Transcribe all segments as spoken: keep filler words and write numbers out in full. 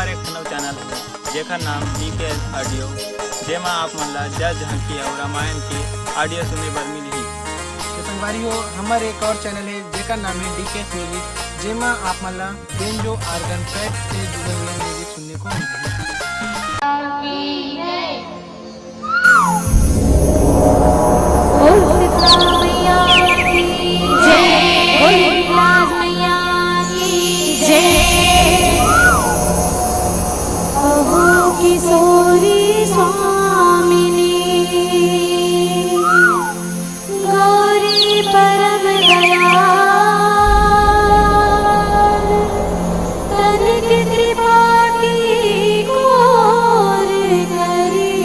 एक ठन अउ चैनल हे, जेकर नाम डीके ऑडियो, जेमा आप मन ला जस झांकी अउ रामायण के ऑडियो सुने बर मिलही। तो संगवारी हो, हमर एक और चैनल हे, जेकर नाम हे डीके म्यूजिक, जेमा आप मन ला बेंजो ऑर्गन पैड से जुड़े हुए म्यूजिक सुनने को मिलही। बोल शीतला मैया की जय, बोल विमला मैया की जय। अहो किशोरी स्वामिनी, गौरी परम दयाल, तनिक कृपा की कोर करी,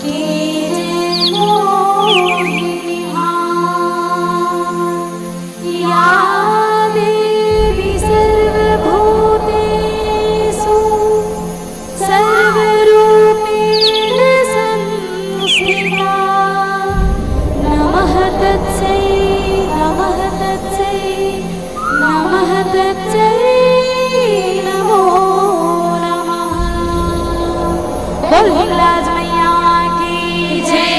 कीजे मोहि निहार। या देवी सर्वभूतेषु सर्वरूपेण संस्थिता। नमः तस्यै, नमः तस्यै, नमः तस्यै, नमो नमः। बोल हिंगलाज मैया की जय,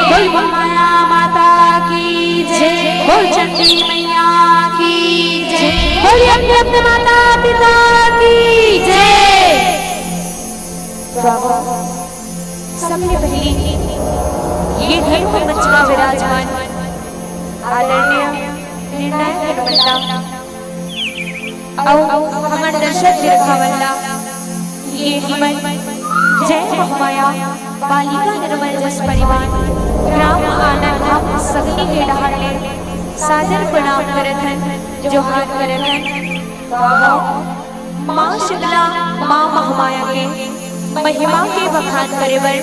बोल महामाया माता की जय, बोल चंडी मैया की जय, बोल यज्ञ माता पिता की जय। बाबा, सबले पहली ये धर्म मंच मा विराजमान आदरणीय निर्णायक निर्मलता अउ हमर दर्शक दीर्घावल्ला, ये हमन जय महामाया बालिका निर्मल जस परिवार ग्राम आनंद धाम सगली के डहार ले सादर प्रणाम करत हन, जोहार करत हन। बाबा, माँ शीतला, माँ महामाया के महिमा के बखान करे बर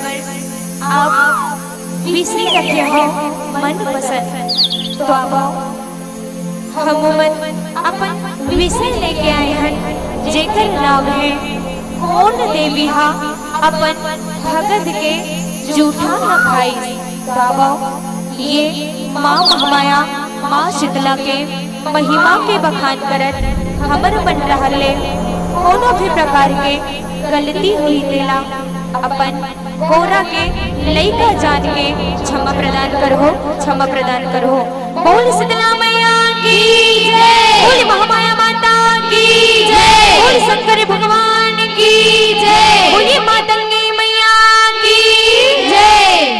आप विषय रखे हो मन पसंद। तो आवा, हमू मन अपन विषय लेके आए हन, जेकर नाम हे कोन देवी हा अपन भगत के जूठा न खाई। बाबा, ये माँ महामाया, माँ शीतला के महिमा के बखान करत हमर मन रहले कोनो भी प्रकार के गलती हुई तेला अपन कोरा के लइका जान के क्षमा प्रदान करहो, क्षमा प्रदान करहो। बोल शीतला मैया की जय, बोल महामाया माता की जय, बोल शंकर भगवान की जय, बोलिए मातंगी मैया की जय।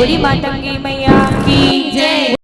बोली माता की मैया की जय।